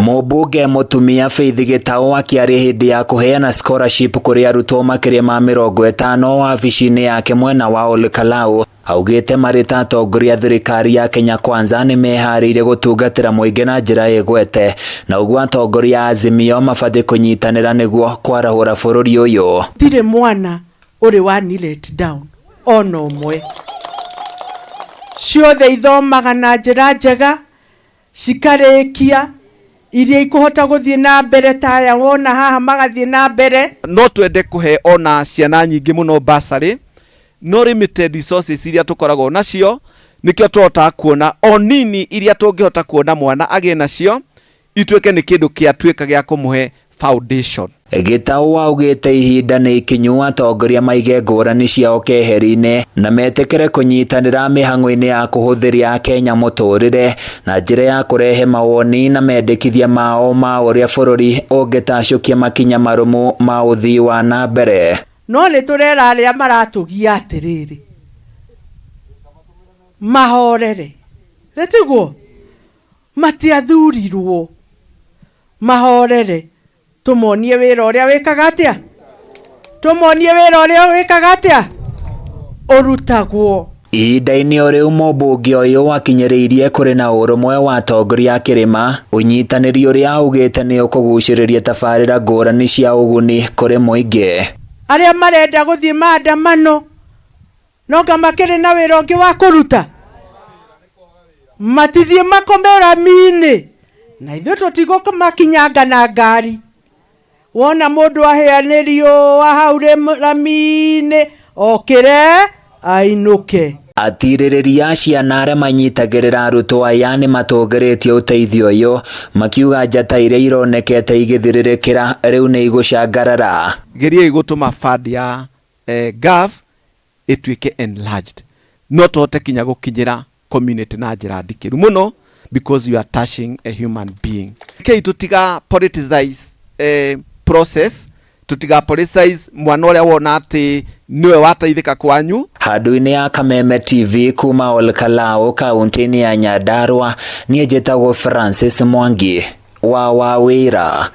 Mũmbunge mũtumia Faith Gĩtaũ akĩaria hĩndĩ ya kũheana scholarship kũrĩ arutwo makĩria ma 50 wabici-inĩ yake mwena wa Olkalau, augĩte marĩ ta atongoria thirikari ya Kenya Kwanza nĩ meharĩirie gũtungatĩra mũingĩ na njĩra ĩgwete, na ũguo atongoria a Azimio mabatiĩ kũnyitanĩra nĩguo kwarahũra bũrũri ũyũ. Tirĩ mwana ũrĩ wa ni let down ona ũmwe. Ciothe ithomaga na njĩra njega, cikarĩkia, iria ikũhota gũthiĩ na mbere ta aya wona haha magathiĩ na mbere. No twende kũhe ona ciana nyingĩ mũno bursary, no limited resources iria tũkoragwo nacio, nĩkĩo tũhotaga kuona o nini iria tũngĩhota kuona mwana agĩe nacio, ituĩke nĩ kĩndũ kĩatuĩka gĩa kũmũhe foundation. Gĩtaũ augĩte ihinda nĩ ikinyu atongoria maige ngũrani ciao keheri-inĩ na metĩkĩre kũnyitanĩra mĩhang'o-inĩ ya kũhũthĩria Akenya mũtũrĩre na njĩra ya kũrehe mawoni na mendekithia mao ma ũrĩa bũrũri ũngĩtacũkia makinya marũmu ma ũthii wa na mbere. No nĩ tũrera arĩa maratũgia atĩrĩrĩ, mahorere, nĩtiguo matiathurirwo, mahorere, tũmonie wĩra ũrĩa wĩkaga atĩa, tũmonie wĩra ũrĩa wĩkaga atĩa ũrutagwo. Ihinda-inĩ o rĩu, mũmbunge ũyũ akinyĩrĩirie kũrĩ na ũrũmwe wa atongoria a kĩrĩma, ũnyitanĩri ũrĩa augĩte nĩ ũkũgucĩrĩria tabarĩra ngũrani cia ũguni kũrĩ mũingĩ. Arĩa marenda gũthiĩ maandamano no nga makĩrĩ na wĩra ũngĩ wa kũruta, matithiĩ makome rami-inĩ, na ithuĩ tũtigũmakinyanga na ngari. Wona mũndũ ahĩa nĩ riũa hau rami-inĩ, okĩre ainũke. Atirĩrĩria ciana arĩa manyitagĩrĩra arutwo aya nĩ matũgĩrĩtie ũteithio ũyũ, makiuga njata iria ironekete igĩthirĩrĩkĩra rĩu nĩ igũcangarara. Geriai gũtũma fund ya GAV ĩtuĩke enlarged, no tũhote kinya gũkinyĩra community na njĩra ndikĩru mũno, because you are touching a human being. Kei tũtiga politicize process, tũtiga politicize mwana ũrĩa wona atĩ nĩwe wateithĩka kwanyu. Handũ-inĩ ya Kameme TV kuma Olkalau, kaunti-inĩ ya Nyandarua, niĩ njĩtagwo Francis Mwangi wa Wawĩra.